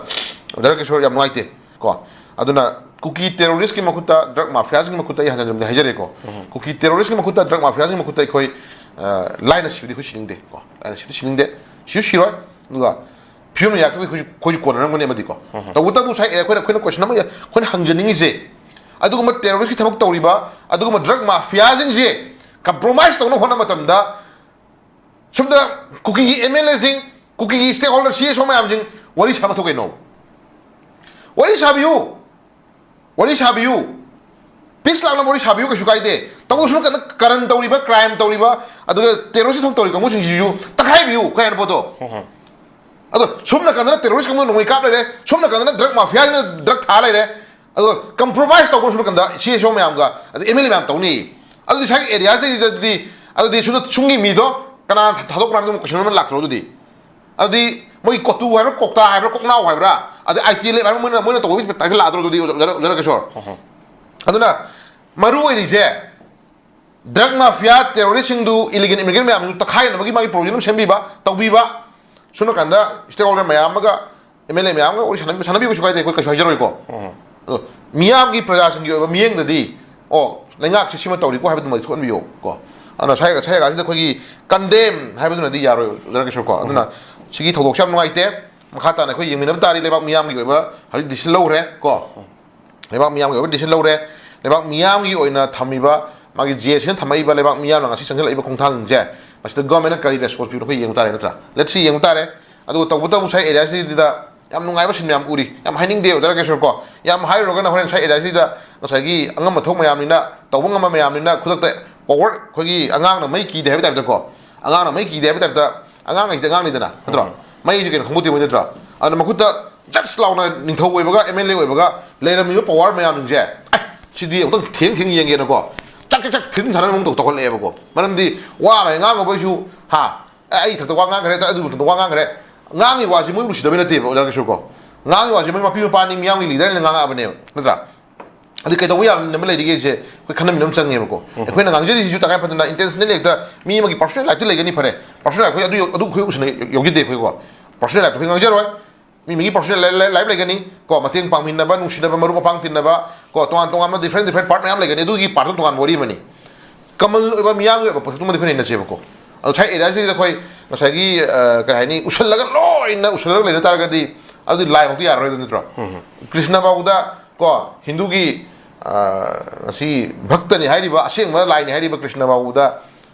ꯑꯣꯖꯥ ꯔꯥꯀꯦꯁꯣꯔ ꯌꯥꯝ ꯅꯨꯡꯉꯥꯏꯇꯦ ꯀꯣ꯫ ꯑꯗꯨꯅ ꯀꯨꯀꯤ ꯇꯦꯔꯣꯔꯤꯁꯀꯤ ꯃꯈꯨꯠꯇ, ꯗ꯭ꯔꯒ ꯃꯥꯐꯤꯌꯥꯁꯤꯡꯒꯤ ꯃꯈꯨꯠꯇ, ꯑꯩ ꯍꯟꯖꯟ ꯍꯟꯖꯟ ꯍꯥꯏꯖꯔꯦꯀꯣ, ꯀꯨꯀꯤ ꯇꯦꯔꯣꯔꯤꯁꯀꯤ ꯃꯈꯨꯠꯇ, ꯗ꯭ꯔꯒ ꯃꯥꯐꯤꯌꯥꯁꯤꯡꯒꯤ ꯃꯈꯨꯠꯇ ꯑꯩꯈꯣꯏ, ꯑ, ꯂꯥꯏꯅ ꯁꯤꯕꯗꯤ ꯑꯩꯈꯣꯏ ꯁꯤꯅꯤꯡꯗꯦ ꯀꯣ, ꯂꯥꯏꯅ ꯁꯤꯕꯗꯤ ꯁꯤꯅꯤꯡꯗꯦ, ꯁꯤꯁꯨ ꯁꯤꯔꯣꯏ꯫ ꯑꯗꯨꯒ ꯐꯤꯕꯝ ꯌꯥꯔꯛꯇ꯭ꯔꯒꯗꯤ ꯑꯩꯈꯣꯏꯁꯨ, ꯑꯩꯈꯣꯏꯁꯨ ꯀꯣꯟꯅꯔꯝꯒꯅꯤ ꯑꯃꯗꯤꯀꯣ꯫ ꯇꯧꯕꯇꯕꯨ ꯉꯁꯥꯏ ꯑꯩꯈꯣꯏꯅ, ꯑꯩꯈꯣꯏꯅ ꯀꯣꯏꯁꯟ ꯑꯃ ꯑꯩꯈꯣꯏꯅ ꯍꯪꯖꯅꯤꯡꯉꯤꯁꯦ, ꯑꯗꯨꯒꯨꯝꯕ ꯇꯦꯔꯣꯔꯤꯁꯀꯤ ꯊꯕꯛ ꯇꯧꯔꯤꯕ, ꯑꯗꯨꯒꯨꯝꯕ ꯗ꯭ꯔꯒ ꯃꯥꯐꯤꯌꯥꯁꯤꯡꯁꯦ ꯀꯝꯄ꯭ꯔꯣꯃꯥꯏꯁ ꯇꯧꯅꯕ ꯍꯣꯠꯅꯕ ꯃꯇꯝꯗ, ꯁꯣꯝꯗ ꯀꯨꯀꯤꯒꯤ ꯑꯦꯝ ꯑꯦꯜ ꯑꯦꯁꯤꯡ, ꯀꯨꯀꯤꯒꯤ ꯁ꯭ꯇꯦꯛ ꯍꯣꯜꯗꯔ, ꯁꯤ ꯑꯦꯁ ꯑꯣ ꯃꯌꯥꯝꯁꯤꯡ ꯋꯥꯔꯤ ꯁꯥꯕ ꯊꯣꯛ ꯀꯩꯅꯣ? ꯋꯥꯔꯤ ꯁꯥꯕꯤꯌꯨ, ꯋꯥꯔꯤ ꯁꯥꯕꯤꯌꯨ, ꯄꯤꯁ ꯂꯥꯛꯅꯕ ꯋꯥꯔꯤ ꯁꯥꯕꯤꯌꯨ, ꯀꯩꯁꯨ ꯀꯥꯏꯗꯦ꯫ ꯇꯧꯕ ꯁꯨꯝ ꯀꯟꯅ ꯀꯔꯟ ꯇꯧꯔꯤꯕ, ꯀ꯭ꯔꯥꯏꯝ ꯇꯧꯔꯤꯕ, ꯑꯗꯨꯒ ꯇꯦꯔꯣꯔꯤꯁ ꯊꯕꯛ ꯇꯧꯔꯤꯕ ꯀꯥꯡꯕꯨꯁꯤꯡꯁꯤꯁꯨ ꯇꯛꯈꯥꯏꯕꯤꯌꯨ, ꯀꯩ ꯍꯥꯏꯅ ꯄꯣꯠꯇꯣ? ꯑꯗꯣ ꯁꯣꯝ ꯅꯥꯀꯟꯗꯅ ꯇꯦꯔꯣꯔꯤꯁ ꯀꯥꯡꯕꯨꯅ ꯅꯣꯡꯃꯩ ꯀꯥꯞ ꯂꯩꯔꯦ, ꯁꯣꯝ ꯅꯥꯀꯟꯗꯅ ꯗ꯭ꯔꯒ ꯃꯥꯐꯤꯌꯥꯁꯤꯡꯅ ꯗ꯭ꯔꯒ ꯊꯥ ꯂꯩꯔꯦ꯫ ꯑꯗꯣ ꯀꯝꯄ꯭ꯔꯣꯃꯥꯏꯁ ꯇꯧꯕ ꯁꯣꯝ ꯅꯥꯀꯟꯗ ꯁꯤ ꯑꯦꯁ ꯑꯣ ꯃꯌꯥꯝꯒ, ꯑꯗꯩ ꯑꯦꯝ ꯑꯦꯜ ꯑꯦ ꯃꯌꯥꯝ ꯇꯧꯅꯤ꯫ ꯑꯗꯨꯗꯤ ꯁ꯭ꯋꯥꯏꯒꯤ ꯑꯦꯔꯤꯌꯥꯁꯤꯗꯗꯤ, ꯑꯗꯨꯗꯤ ꯁꯣꯝꯗ ꯁꯨꯝꯒꯤ ꯃꯤꯗꯣ ꯀꯅꯥ ꯊꯥꯗꯣꯛꯄ꯭ꯔꯥ ꯍꯥꯏꯕꯗꯨ ꯀꯣꯏꯁꯟ ꯑꯃ ꯂꯥꯛꯇ꯭ꯔꯣ ꯑꯗꯨꯗꯤ? ꯑꯗꯨꯗꯤ ꯃꯣꯏꯒꯤ ꯀꯣꯇꯨ ꯍꯥꯏꯕ꯭ꯔꯥ, ꯀꯣꯛꯇꯥ ꯍꯥꯏꯕ꯭ꯔꯥ, ꯀꯣꯛꯅꯥꯎ ꯍꯥꯏꯕ꯭ꯔꯥ, ꯑꯗꯩ ꯑꯥꯏ ꯇꯤ ꯑꯦꯜ ꯑꯦꯐ ꯍꯥꯏꯕ꯭ꯔꯥ, ꯃꯣꯏꯅ, ꯃꯣꯏꯅ ꯇꯧꯕꯒꯤ ꯇꯥꯏꯞꯇ ꯂꯥꯛꯇ꯭ꯔꯣ ꯑꯗꯨꯗꯤ, ꯑꯣꯖꯥ, ꯑꯣꯖꯥ ꯀꯤꯁꯣꯔ? ꯑꯗꯨꯅ ꯃꯔꯨ ꯑꯣꯏꯔꯤꯁꯦ ꯗ꯭ꯔꯒ ꯃꯥꯐꯤꯌꯥ, ꯇꯦꯔꯣꯔꯤꯁꯁꯤꯡꯗꯨ, ꯏꯂꯤꯒꯦꯜ ꯏꯃꯤꯒ꯭ꯔꯦꯟ ꯃꯌꯥꯝꯗꯨ ꯇꯛꯈꯥꯏꯅꯕꯒꯤ ꯃꯥꯒꯤ ꯄ꯭ꯔꯣꯕ꯭ꯂꯦꯝ ꯑꯃ ꯁꯦꯝꯕꯤꯕ, ꯇꯧꯕꯤꯕ꯫ ꯁꯣꯝ ꯅꯥꯀꯟꯗ ꯁ꯭ꯇꯦꯛ ꯍꯣꯜꯗꯔ ꯃꯌꯥꯝ ꯑꯃꯒ, ꯑꯦꯝ ꯑꯦꯜ ꯑꯦ ꯃꯌꯥꯝ ꯑꯃꯒ ꯋꯥꯔꯤ ꯁꯥꯟꯅꯕꯤ-, ꯁꯥꯟꯅꯕꯤꯕ ꯀꯩꯁꯨ ꯀꯥꯏꯗꯦ, ꯑꯩꯈꯣꯏ ꯀꯩꯁꯨ ꯍꯥꯏꯖꯔꯣꯏꯀꯣ꯫ ꯑꯗꯣ ꯃꯤꯌꯥꯝꯒꯤ, ꯄ꯭ꯔꯖꯥꯁꯤꯡꯒꯤ ꯑꯣꯏꯕ ꯃꯤꯠꯌꯦꯡꯗꯗꯤ, ꯑꯣ, ꯂꯩꯉꯥꯛꯁꯦ ꯁꯤꯃ ꯇꯧꯔꯤꯀꯣ ꯍꯥꯏꯕꯗꯨꯃꯗꯤ ꯊꯣꯛꯍꯟꯕꯤꯌꯣ ꯀꯣ꯫ ꯑꯗꯨꯅ ꯁ꯭ꯋꯥꯏ, ꯁ꯭ꯋꯥꯏ ꯖꯒꯥꯁꯤꯗ ꯑꯩꯈꯣꯏꯒꯤ ꯀꯟꯗꯦꯝ ꯍꯥꯏꯕꯗꯨꯅꯗꯤ ꯌꯥꯔꯣꯏ, ꯑꯣꯖꯥ ꯀꯤꯁꯣꯔ ꯀꯣ꯫ ꯑꯗꯨꯅ ꯁꯤꯒꯤ ꯊꯧꯗꯣꯛꯁꯦ ꯌꯥꯝ ꯅꯨꯡꯉꯥꯏꯇꯦ꯫ ꯃꯈꯥ ꯇꯥꯅ ꯑꯩꯈꯣꯏ ꯌꯦꯡꯃꯤꯟꯅꯕ ꯇꯥꯔꯤ꯫ ꯂꯩꯕꯥꯛ ꯃꯤꯌꯥꯝꯒꯤ ꯑꯣꯏꯕ ꯍꯧꯖꯤꯛ ꯗꯤꯁꯤꯖꯟ ꯂꯧꯈ꯭ꯔꯦ ꯀꯣ꯫ ꯂꯩꯕꯥꯛ ꯃꯤꯌꯥꯝꯒꯤ ꯑꯣꯏꯕ ꯗꯤꯁꯤꯖꯟ ꯂꯧꯔꯦ꯫ ꯂꯩꯕꯥꯛ ꯃꯤꯌꯥꯝꯒꯤ ꯑꯣꯏꯅ ꯊꯝꯃꯤꯕ, ꯃꯥꯒꯤ ꯖꯦ ꯑꯦꯁ ꯁꯤꯅ ꯊꯝꯃꯛꯏꯕ ꯂꯩꯕꯥꯛ ꯃꯤꯌꯥꯝꯅ ꯉꯁꯤ ꯆꯪꯁꯤꯜꯂꯛꯏꯕ ꯈꯣꯡꯊꯥꯡꯁꯤꯡꯁꯦ, ꯃꯁꯤꯗ ꯒꯚꯔꯟꯃꯦꯟꯠꯅ ꯀꯔꯤ ꯔꯦꯁꯄꯣꯟꯁ ꯄꯤꯕꯅꯣ ꯑꯩꯈꯣꯏ ꯌꯦꯡꯕ ꯇꯥꯔꯦ, ꯅꯠꯇ꯭ꯔꯥ? Let's see, ꯌꯦꯡꯕ ꯇꯥꯔꯦ꯫ ꯑꯗꯨꯒ ꯇꯧꯕꯇꯕꯨ ꯉꯁꯥꯏ ꯑꯦꯔꯤꯌꯥꯁꯤꯗ ꯌꯥꯝ ꯅꯨꯡꯉꯥꯏꯕ ꯁꯤꯟ ꯃꯌꯥꯝ ꯎꯔꯤ꯫ ꯌꯥꯝ ꯍꯥꯏꯅꯤꯡꯗꯦ ꯑꯣꯖꯥ ꯔꯥꯀꯦꯁꯣꯔ ꯀꯣ꯫ ꯌꯥꯝ ꯍꯥꯏꯔꯨꯔꯒꯅ ꯍꯣꯔꯦꯟ ꯉꯁꯥꯏ ꯑꯦꯔꯤꯌꯥꯁꯤꯗ ꯉꯁꯥꯏꯒꯤ ꯑꯉꯝꯕ ꯊꯣꯛ ꯃꯌꯥꯝꯅꯤꯅ, ꯇꯧꯕ ꯉꯝꯕ ꯃꯌꯥꯝꯅꯤꯅ ꯈꯨꯗꯛꯇ ꯄꯋꯥꯔ, ꯑꯩꯈꯣꯏꯒꯤ ꯑꯉꯥꯡꯅ ꯃꯩ ꯀꯤꯗꯦ ꯍꯥꯏꯕ ꯇꯥꯏꯞꯇꯀꯣ꯫ ꯑꯉꯥꯡꯅ ꯃꯩ ꯀꯤꯗꯦ ꯍꯥꯏꯕ ꯇꯥꯏꯞꯇ, ꯑꯉꯥꯡ ꯍꯥꯏꯁꯤꯗꯤ ꯑꯉꯥꯡꯅꯤꯗꯅ, ꯅꯠꯇ꯭ꯔꯣ? ꯃꯩꯁꯦ ꯀꯩꯅꯣ ꯈꯪꯄꯣꯠꯇꯦ ꯃꯣꯏ, ꯅꯠꯇ꯭ꯔꯣ? ꯑꯗꯨꯅ ꯃꯈꯨꯠꯇ ꯖꯠꯁ ꯂꯥꯎꯅ ꯅꯤꯡꯊꯧ ꯑꯣꯏꯕꯒ ꯑꯦꯝ ꯑꯦꯜ ꯑꯦ ꯑꯣꯏꯕꯒ ꯂꯩꯔꯝꯃꯤꯕ ꯄꯋꯥꯔ ꯃꯌꯥꯝꯁꯤꯡꯁꯦ, ꯑꯦ, ꯁꯤꯗꯤ ꯑꯃꯨꯛꯇꯪ ꯊꯦꯡ ꯊꯦꯡ ꯌꯦꯡꯒꯦꯅꯀꯣ, ꯆꯛ ꯆꯛ ꯆꯛ ꯊꯤꯟ ꯊꯥꯅꯕ ꯃꯑꯣꯡ ꯇꯧ-, ꯇꯧꯈꯠꯂꯛꯑꯦꯕꯀꯣ꯫ ꯃꯔꯝꯗꯤ ꯋꯥ ꯑꯃ ꯉꯥꯡꯉꯨꯕꯩꯁꯨ, ꯍꯥ, ꯑꯦ, ꯑꯩ ꯏꯊꯛꯇ ꯋꯥ ꯉꯥꯡꯈ꯭ꯔꯦ, ꯑꯗꯨ ꯃꯊꯛꯇ ꯋꯥ ꯉꯥꯡꯈ꯭ꯔꯦ꯫ ꯉꯥꯡꯉꯤ ꯋꯥꯁꯤ ꯃꯣꯏ ꯅꯨꯡꯁꯤꯗꯕꯩ ꯅꯠꯇꯦꯕ, ꯑꯣꯖꯥ ꯀꯩꯁꯨ ꯀꯣ꯫ ꯉꯥꯡꯉꯤ ꯋꯥꯁꯤ ꯃꯣꯏ ꯃꯄꯤ ꯃꯄꯥꯅꯤ, ꯃꯤꯌꯥꯝꯒꯤ ꯂꯤꯗꯔꯅ ꯉꯥꯡꯉꯛꯑꯕꯅꯦꯕ, ꯅꯠꯇ꯭ꯔꯥ? ꯑꯗꯨ ꯀꯩꯗꯧꯕ ꯌꯥꯝꯅ ꯑꯃ ꯂꯩꯔꯤꯒꯦꯁꯦ ꯑꯩꯈꯣꯏ ꯈꯟꯅꯃꯤꯟꯅꯕ ꯑꯃ ꯆꯪꯉꯦꯕꯀꯣ꯫ ꯑꯩꯈꯣꯏꯅ ꯉꯥꯡꯖꯔꯤꯁꯤꯁꯨ ꯇꯉꯥꯏ ꯐꯗꯅ intentional ꯍꯦꯛꯇ ꯃꯤ ꯑꯃꯒꯤ personal lifeꯇ ꯂꯩꯒꯅꯤ, ꯐꯔꯦ, personal life ꯑꯩꯈꯣꯏ ꯑꯗꯨ, ꯑꯗꯨ ꯑꯩꯈꯣꯏ ꯎꯁꯤꯟꯅ ꯌꯧꯖꯗꯦ ꯑꯩꯈꯣꯏꯀꯣ꯫ Personal life ꯑꯩꯈꯣꯏ ꯉꯥꯡꯖꯔꯣꯏ꯫ ꯃꯤ ꯃꯤꯒꯤ personal life ꯂꯩꯒꯅꯤ ꯀꯣ, ꯃꯇꯦꯡ ꯄꯥꯡꯃꯤꯟꯅꯕ, ꯅꯨꯡꯁꯤꯅꯕ, ꯃꯔꯨꯞ ꯃꯄꯥꯡ ꯇꯤꯟꯅꯕ ꯀꯣ, ꯇꯣꯉꯥꯟ ꯇꯣꯉꯥꯟꯕ different different part ꯃꯌꯥꯝ ꯂꯩꯒꯅꯤ꯫ ꯑꯗꯨꯒꯤ partꯇꯣ ꯇꯣꯉꯥꯟꯕ ꯋꯥꯔꯤ ꯑꯃꯅꯤ꯫ Common ꯑꯣꯏꯕ ꯃꯤꯌꯥꯝꯒꯤ ꯑꯣꯏꯕ ꯄꯣꯠꯇꯨꯃꯗꯤ ꯑꯩꯈꯣꯏꯅ ꯅꯩꯅꯁꯦꯕꯀꯣ꯫ ꯑꯗꯣ ꯁ꯭ꯋꯥꯏ areaꯁꯤꯗ ꯑꯩꯈꯣꯏ ꯉꯁꯥꯏꯒꯤ, ꯑ, ꯀꯔꯤ ꯍꯥꯏꯅꯤ, ꯎꯁꯜꯂꯒ ꯂꯣꯏꯅ ꯎꯁꯜꯂꯒ ꯂꯩꯅ ꯇꯥꯔꯒꯗꯤ ꯑꯗꯨꯗꯤ ꯂꯥꯏꯐꯥꯎꯗꯤ ꯌꯥꯔꯔꯣꯏꯗ, ꯅꯠꯇ꯭ꯔꯣ? ꯀ꯭ꯔꯤꯁꯅ ꯐꯥꯎꯗ ꯀꯣ, ꯍꯤꯟꯗꯨꯒꯤ, ꯑ, ꯉꯁꯤ ꯚꯛꯇꯅꯤ ꯍꯥꯏꯔꯤꯕ, ꯑꯁꯦꯡꯕ ꯂꯥꯏꯅꯤ ꯍꯥꯏꯔꯤꯕ ꯀ꯭ꯔꯤꯁꯅ ꯐꯥꯎꯗ,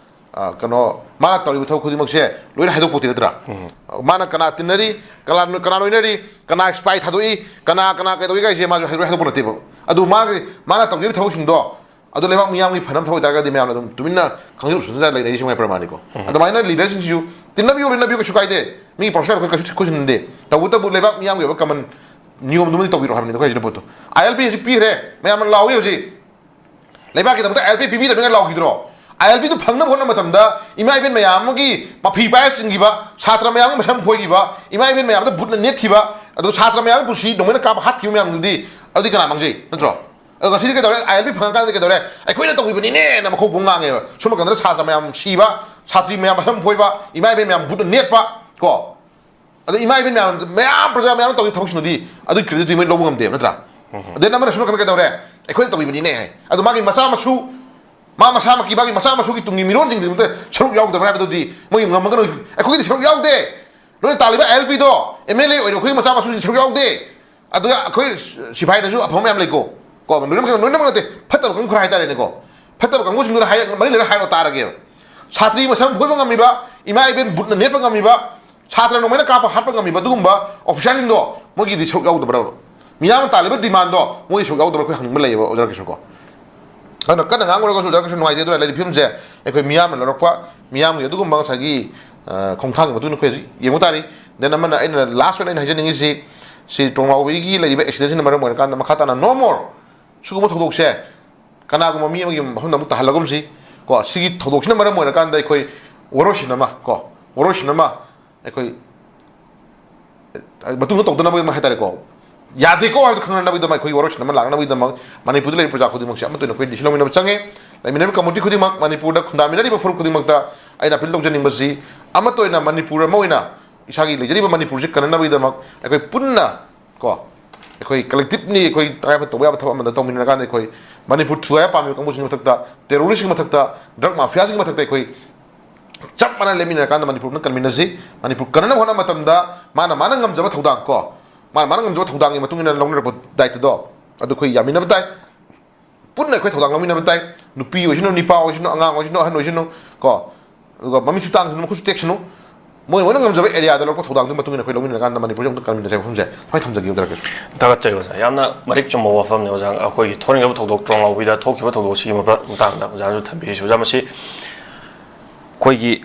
ꯑ, ꯀꯩꯅꯣ, ꯃꯥꯅ ꯇꯧꯔꯤꯕ ꯊꯕꯛ ꯈꯨꯗꯤꯡꯃꯛꯁꯦ ꯂꯣꯏꯅ ꯍꯥꯏꯗꯣꯛꯄꯣꯠꯇꯦ, ꯅꯠꯇ꯭ꯔꯥ? ꯃꯥꯅ ꯀꯅꯥ ꯇꯤꯟꯅꯔꯤ, ꯀꯅꯥ, ꯀꯅꯥ ꯂꯣꯏꯅꯔꯤ, ꯀꯅꯥ spy ꯊꯥꯗꯣꯛꯏ, ꯀꯅꯥ, ꯀꯅꯥ ꯀꯩꯗꯧꯏ ꯀꯥꯏꯁꯦ ꯃꯥꯁꯨ ꯂꯣꯏ ꯍꯥꯏꯗꯣꯛꯄ ꯅꯠꯇꯦꯕ꯫ ꯑꯗꯨ ꯃꯥꯒꯤ, ꯃꯥꯅ ꯇꯧꯖꯔꯤꯕ ꯊꯕꯛꯁꯤꯡꯗꯣ ꯑꯗꯨ ꯂꯩꯕꯥꯛ ꯃꯤꯌꯥꯝꯒꯤ ꯐꯅꯕ ꯊꯕꯛ ꯑꯣꯏꯇꯥꯔꯒꯗꯤ ꯃꯌꯥꯝꯅ ꯑꯗꯨꯝ ꯇꯨꯃꯤꯟꯅ ꯈꯪꯖꯤꯜ ꯎꯁꯤꯟꯗ ꯂꯩꯅꯔꯤꯁꯤ ꯃꯉꯥꯏ ꯄ꯭ꯔꯃꯥꯅꯤꯀꯣ꯫ ꯑꯗꯨꯃꯥꯏꯅ leaderꯁꯤꯡꯁꯤꯁꯨ ꯇꯤꯟꯅꯕꯤꯌꯨ, ꯂꯣꯏꯅꯕꯤꯌꯨ, ꯀꯩꯁꯨ ꯀꯥꯏꯗꯦ꯫ ꯃꯤꯒꯤ personal ꯑꯩꯈꯣꯏ ꯀꯩꯁꯨ ꯈꯨꯠꯁꯤꯟꯅꯗꯦ꯫ ꯇꯧꯕꯇꯕꯨ ꯂꯩꯕꯥꯛ ꯃꯤꯌꯥꯝꯒꯤ ꯑꯣꯏꯕ common ꯅꯤꯌꯣꯝꯗꯨꯃꯗꯤ ꯇꯧꯕꯤꯔꯣ ꯍꯥꯏꯕꯅꯤꯗ ꯑꯩꯈꯣꯏ ꯍꯧꯖꯤꯛꯅ ꯄꯣꯠꯇꯣ꯫ ILP ꯍꯧꯖꯤꯛ ꯄꯤꯈ꯭ꯔꯦ, ꯃꯌꯥꯝꯅ ꯂꯥꯎꯏ ꯍꯧꯖꯤꯛ꯫ ꯂꯩꯕꯥꯛꯀꯤꯗꯃꯛꯇ ILP ꯄꯤꯕꯤꯔꯕꯅꯤꯅ ꯂꯥꯎꯈꯤꯗ꯭ꯔꯣ? ILPꯗꯨ ꯐꯪꯅꯕ ꯍꯣꯠꯅꯕ ꯃꯇꯝꯗ ꯏꯃꯥ ꯏꯕꯦꯟ ꯃꯌꯥꯝ ꯑꯃꯒꯤ ꯃꯐꯤ ꯄꯥꯏꯔ ꯆꯤꯡꯈꯤꯕ, ꯁꯥꯇ꯭ꯔ ꯃꯌꯥꯝꯒꯤ ꯃꯁꯝ ꯐꯣꯏꯈꯤꯕ, ꯏꯃꯥ ꯏꯕꯦꯟ ꯃꯌꯥꯝꯗ ꯕꯨꯠꯅ ꯅꯦꯠꯈꯤꯕ, ꯑꯗꯨꯒ ꯁꯥꯇ꯭ꯔ ꯃꯌꯥꯝꯒꯤ ꯄꯨꯟꯁꯤ ꯅꯣꯡꯃꯩꯅ ꯀꯥꯞꯄ ꯍꯥꯠꯈꯤꯕ ꯃꯌꯥꯝꯗꯨꯗꯤ ꯑꯗꯨꯗꯤ ꯀꯅꯥ ꯃꯥꯡꯖꯩ? ꯅꯠꯇ꯭ꯔꯣ? ꯑꯗꯣ ꯉꯁꯤꯗꯤ ꯀꯩꯗꯧꯔꯦ? ILP ꯐꯪꯉꯀꯥꯟꯗ ꯀꯩꯗꯧꯔꯦ? ꯑꯩꯈꯣꯏꯅ ꯇꯧꯈꯤꯕꯅꯤꯅꯦꯅ ꯃꯈꯣꯡ ꯄꯨꯡ ꯉꯥꯡꯉꯦꯕ꯫ ꯁꯣꯝ ꯅꯥꯀꯟꯗ ꯁꯥꯇ꯭ꯔ ꯃꯌꯥꯝ ꯁꯤꯕ, ꯁꯥꯇ꯭ꯔꯤ ꯃꯌꯥꯝ ꯃꯁꯝ ꯐꯣꯏꯕ, ꯏꯃꯥ ꯏꯕꯦꯟ ꯃꯌꯥꯝ ꯕꯨꯠꯅ ꯅꯦꯠꯄ ꯀꯣ, ꯑꯗꯣ ꯏꯃꯥ ꯏꯕꯦꯟ ꯃꯌꯥꯝ, ꯃꯌꯥꯝ ꯄ꯭ꯔꯖꯥ ꯃꯌꯥꯝꯅ ꯇꯧꯈꯤꯕ ꯊꯕꯛꯁꯤꯡꯗꯨꯗꯤ ꯑꯗꯨꯒꯤ creditꯗꯨꯗꯤ ꯃꯣꯏ ꯂꯧꯕ ꯉꯝꯗꯦꯕ, ꯅꯠꯇ꯭ꯔꯥ? ꯑꯗꯩ ꯑꯃꯅ ꯁꯣꯝ ꯅꯥꯀꯟꯗ ꯀꯩꯗꯧꯔꯦ? ꯑꯩꯈꯣꯏꯅ ꯇꯧꯈꯤꯕꯅꯤꯅꯦ ꯍꯥꯏ꯫ ꯑꯗꯣ ꯃꯥꯒꯤ ꯃꯆꯥ ꯃꯁꯨ, ꯃꯥ ꯃꯁꯥꯃꯛꯀꯤ, ꯃꯥꯒꯤ ꯃꯆꯥ ꯃꯁꯨꯒꯤ ꯇꯨꯡꯒꯤ ꯃꯤꯔꯣꯟꯁꯤꯡꯗꯨꯗ ꯁꯔꯨꯛ ꯌꯥꯎꯗꯕ꯭ꯔꯥ ꯍꯥꯏꯕꯗꯨꯗꯤ ꯃꯣꯏ ꯉꯝꯃꯒꯅꯨ꯫ ꯑꯩꯈꯣꯏꯒꯤꯗꯤ ꯁꯔꯨꯛ ꯌꯥꯎꯗꯦ꯫ ꯅꯣꯏꯅ ꯇꯥꯜꯂꯤꯕ ILPꯗꯣ MLA ꯑꯣꯏꯔꯤꯕ ꯑꯩꯈꯣꯏꯒꯤ ꯃꯆꯥ ꯃꯁꯨꯁꯤꯡ ꯁꯔꯨꯛ ꯌꯥꯎꯗꯦ꯫ ꯑꯗꯨꯒ ꯑꯩꯈꯣꯏ ꯁꯤꯐꯥꯏꯗꯁꯨ ꯑꯐꯕ ꯃꯌꯥꯝ ꯂꯩꯀꯣ꯫ ꯀꯣ, ꯂꯣꯏꯅꯃꯛ, ꯂꯣꯏꯅꯃꯛ ꯅꯠꯇꯦ, ꯐꯠꯇꯕ ꯀꯥꯡꯕꯨ ꯈꯔ ꯍꯥꯏꯇꯥꯔꯦꯅꯦꯀꯣ꯫ ꯐꯠꯇꯕ ꯀꯥꯡꯕꯨꯁꯤꯡꯗꯨꯅ ꯍꯥꯏ-, ꯃꯔꯤ ꯂꯩꯅ ꯍꯥꯏꯔꯣ ꯇꯥꯔꯒꯦꯕ꯫ ꯁꯥꯇ꯭ꯔꯤ ꯃꯁꯝ ꯐꯣꯏꯕ ꯉꯝꯃꯤꯕ, ꯏꯃꯥ ꯏꯕꯦꯟ ꯕꯨꯠꯅ ꯅꯦꯠꯄ ꯉꯝꯃꯤꯕ, ꯁꯥꯇ꯭ꯔ ꯅꯣꯡꯃꯩꯅ ꯀꯥꯞꯄ ꯍꯥꯠꯄ ꯉꯝꯃꯤꯕ ꯑꯗꯨꯒꯨꯝꯕ officerꯁꯤꯡꯗꯣ ꯃꯣꯏꯒꯤꯗꯤ ꯁꯔꯨꯛ ꯌꯥꯎꯗꯕ꯭ꯔꯕ? ꯃꯤꯌꯥꯝꯅ ꯇꯥꯜꯂꯤꯕ demandꯗꯣ ꯃꯣꯏꯒꯤ ꯁꯔꯨꯛ ꯌꯥꯎꯗꯕ꯭ꯔꯥ ꯑꯩꯈꯣꯏ ꯍꯪꯅꯤꯡꯕ ꯂꯩꯌꯦꯕ, ꯑꯣꯖꯥ ꯀꯤꯁꯣꯔꯀꯣ꯫ ꯑꯗꯨꯅ ꯀꯟꯅ ꯉꯥꯡꯉꯨꯔꯒꯁꯨ ꯑꯣꯖꯥ ꯀꯩꯁꯨ ꯅꯨꯡꯉꯥꯏꯇꯦ꯫ ꯑꯗꯨꯅ ꯂꯩꯔꯤꯕ ꯐꯤꯕꯝꯁꯦ ꯑꯩꯈꯣꯏ ꯃꯤꯌꯥꯝꯅ ꯂꯧꯔꯛꯄ, ꯃꯤꯌꯥꯝꯒꯤ ꯑꯗꯨꯒꯨꯝꯕ ꯉꯁꯥꯏꯒꯤ, ꯑ, ꯈꯣꯡꯊꯥꯡꯒꯤ ꯃꯇꯨꯡ ꯏꯟꯅ ꯑꯩꯈꯣꯏ ꯍꯧꯖꯤꯛ ꯌꯦꯡꯕ ꯇꯥꯔꯤ꯫ Then ꯑꯃꯅ ꯑꯩꯅ last ꯑꯣꯏꯅ ꯑꯩꯅ ꯍꯥꯏꯖꯅꯤꯡꯉꯤꯁꯤ, ꯁꯤ ꯇꯣꯡꯂꯥꯎꯕꯤꯒꯤ ꯂꯩꯔꯤꯕ accidentꯁꯤꯅ ꯃꯔꯝ ꯑꯣꯏꯔꯀꯥꯟꯗ ꯃꯈꯥ ꯇꯥꯅ no more ꯁꯤꯒꯨꯝꯕ ꯊꯧꯗꯣꯛꯁꯦ ꯀꯅꯥꯒꯨꯝꯕ ꯃꯤ ꯑꯃꯒꯤ ꯃꯐꯝꯗ ꯑꯃꯨꯛ ꯇꯥꯍꯜꯂꯒꯨꯝꯁꯤ ꯀꯣ꯫ ꯁꯤꯒꯤ ꯊꯧꯗꯣꯛꯁꯤꯅ ꯃꯔꯝ ꯑꯣꯏꯔꯀꯥꯟꯗ ꯑꯩꯈꯣꯏ ꯋꯥꯔꯣꯏꯁꯤꯟ ꯑꯃ ꯀꯣ, ꯋꯥꯔꯣꯏꯁꯤꯟ ꯑꯃ ꯑꯩꯈꯣꯏ ꯃꯇꯨꯡꯗ ꯇꯧꯗꯅꯕꯒꯤꯗꯃꯛ ꯍꯥꯏꯇꯥꯔꯦꯀꯣ, ꯌꯥꯗꯦꯀꯣ ꯍꯥꯏꯕꯗꯨ ꯈꯪꯍꯟꯅꯕꯒꯤꯗꯃꯛ, ꯑꯩꯈꯣꯏꯒꯤ ꯋꯥꯔꯣꯏꯁꯤꯟ ꯑꯃ ꯂꯥꯛꯅꯕꯒꯤꯗꯃꯛ ꯃꯅꯤꯄꯨꯔꯗ ꯂꯩꯔꯤꯕ ꯄ꯭ꯔꯖꯥ ꯈꯨꯗꯤꯡꯃꯛꯁꯦ ꯑꯃꯠꯇ ꯑꯣꯏꯅ ꯑꯩꯈꯣꯏ ꯗꯤꯁꯤ ꯂꯧꯃꯤꯟꯅꯕ ꯆꯪꯉꯦ꯫ ꯂꯩꯃꯤꯟꯅꯔꯤꯕ ꯀꯝꯃꯨꯅꯤꯇꯤ ꯈꯨꯗꯤꯡꯃꯛ, ꯃꯅꯤꯄꯨꯔꯗ ꯈꯨꯟꯗꯥꯃꯤꯟꯅꯔꯤꯕ ꯐꯨꯔꯨꯞ ꯈꯨꯗꯤꯡꯃꯛꯇ ꯑꯩꯅ ꯑꯄꯤꯜ ꯇꯧꯖꯅꯤꯡꯕꯁꯤ, ꯑꯃꯠꯇ ꯑꯣꯏꯅ ꯃꯅꯤꯄꯨꯔ ꯑꯃ ꯑꯣꯏꯅ ꯏꯁꯥꯒꯤ ꯂꯩꯖꯔꯤꯕ ꯃꯅꯤꯄꯨꯔꯁꯤ ꯀꯟꯅꯅꯕꯒꯤꯗꯃꯛ ꯑꯩꯈꯣꯏ ꯄꯨꯟꯅ ꯀꯣ, ꯑꯩꯈꯣꯏ ꯀꯂꯦꯛꯇꯤꯞꯂꯤ ꯑꯩꯈꯣꯏ ꯇꯉꯥꯏ ꯐꯗꯅ ꯇꯧꯕ ꯌꯥꯕ ꯊꯕꯛ ꯑꯃꯗ ꯇꯧꯃꯤꯟꯅꯔꯀꯥꯟꯗ, ꯑꯩꯈꯣꯏ ꯃꯅꯤꯄꯨꯔ ꯊꯨꯒꯥꯏꯕ ꯄꯥꯝꯃꯤꯕ ꯀꯥꯡꯕꯨꯁꯤꯡꯒꯤ ꯃꯊꯛꯇ, ꯇꯦꯔꯣꯔꯤꯁꯁꯤꯡꯒꯤ ꯃꯊꯛꯇ, ꯗ꯭ꯔꯒ ꯃꯥꯐꯤꯌꯥꯁꯤꯡꯒꯤ ꯃꯊꯛꯇ ꯑꯩꯈꯣꯏ ꯆꯞ ꯃꯥꯟꯅꯅ ꯂꯦꯞꯃꯤꯟꯅꯔꯀꯥꯟꯗ ꯃꯅꯤꯄꯨꯔ ꯄꯨꯟꯅ ꯀꯟꯃꯤꯟꯅꯁꯤ꯫ ꯃꯅꯤꯄꯨꯔ ꯀꯟꯅꯅꯕ ꯍꯣꯠꯅꯕ ꯃꯇꯝꯗ ꯃꯥꯅ ꯃꯥꯅ ꯉꯝꯖꯕ ꯊꯧꯗꯥꯡ ꯀꯣ, ꯃꯥꯅ ꯃꯥꯅ ꯉꯝꯖꯕ ꯊꯧꯗꯥꯡꯒꯤ ꯃꯇꯨꯡ ꯏꯟꯅ ꯂꯧꯅꯔꯛꯄ ꯗꯥꯏꯇꯗꯣ ꯑꯗꯨ ꯑꯩꯈꯣꯏ ꯌꯥꯃꯤꯟꯅꯕ ꯇꯥꯏ꯫ ꯄꯨꯟꯅ ꯑꯩꯈꯣꯏ ꯊꯧꯗꯥꯡ ꯂꯧꯃꯤꯟꯅꯕ ꯇꯥꯏ꯫ ꯅꯨꯄꯤ ꯑꯣꯏꯁꯅꯨ, ꯅꯨꯄꯥ ꯑꯣꯏꯁꯅꯨ, ꯑꯉꯥꯡ ꯑꯣꯏꯁꯅꯨ, ꯑꯍꯟ ꯑꯣꯏꯁꯅꯨ ꯀꯣ, ꯑꯗꯨꯒ ꯃꯃꯤꯠꯁꯨ ꯇꯥꯡꯁꯅꯨ, ꯃꯈꯨꯠꯁꯨ ꯇꯦꯛꯁꯅꯨ, ꯃꯣꯏ ꯃꯣꯏꯅ ꯉꯝꯖꯕ ꯑꯦꯔꯤꯌꯥꯗ ꯂꯧꯔꯛꯄ ꯊꯧꯗꯥꯡꯗꯨꯒꯤ ꯃꯇꯨꯡ ꯏꯟꯅ ꯑꯩꯈꯣꯏ ꯂꯧꯃꯤꯟꯅꯔꯀꯥꯟꯗ ꯃꯅꯤꯄꯨꯔꯁꯦ ꯑꯃꯨꯛꯇ ꯀꯟꯃꯤꯟꯅꯁꯦ ꯍꯥꯏꯕ ꯃꯐꯝꯁꯦ ꯁꯨꯃꯥꯏꯅ ꯊꯝꯖꯒꯦ, ꯗꯔꯀꯥꯔ꯫ ꯊꯥꯒꯠꯆꯔꯤ ꯑꯣꯖꯥ, ꯌꯥꯝꯅ ꯃꯔꯤꯛ ꯆꯨꯝꯕ ꯋꯥꯐꯝꯅꯤ ꯑꯣꯖꯥ꯫ ꯑꯩꯈꯣꯏꯒꯤ ꯊꯣꯛꯅꯤꯡꯉꯕ ꯊꯧꯗꯣꯛ ꯇ꯭ꯔꯣꯡꯂꯥꯎꯕꯤꯗ ꯊꯣꯛꯈꯤꯕ ꯊꯧꯗꯣꯛꯁꯤꯒꯤ ꯃꯇꯥꯡꯗ ꯑꯣꯖꯥꯅꯁꯨ ꯊꯝꯕꯤꯔꯤꯁꯤ꯫ ꯑꯣꯖꯥ, ꯃꯁꯤ ꯑꯩꯈꯣꯏꯒꯤ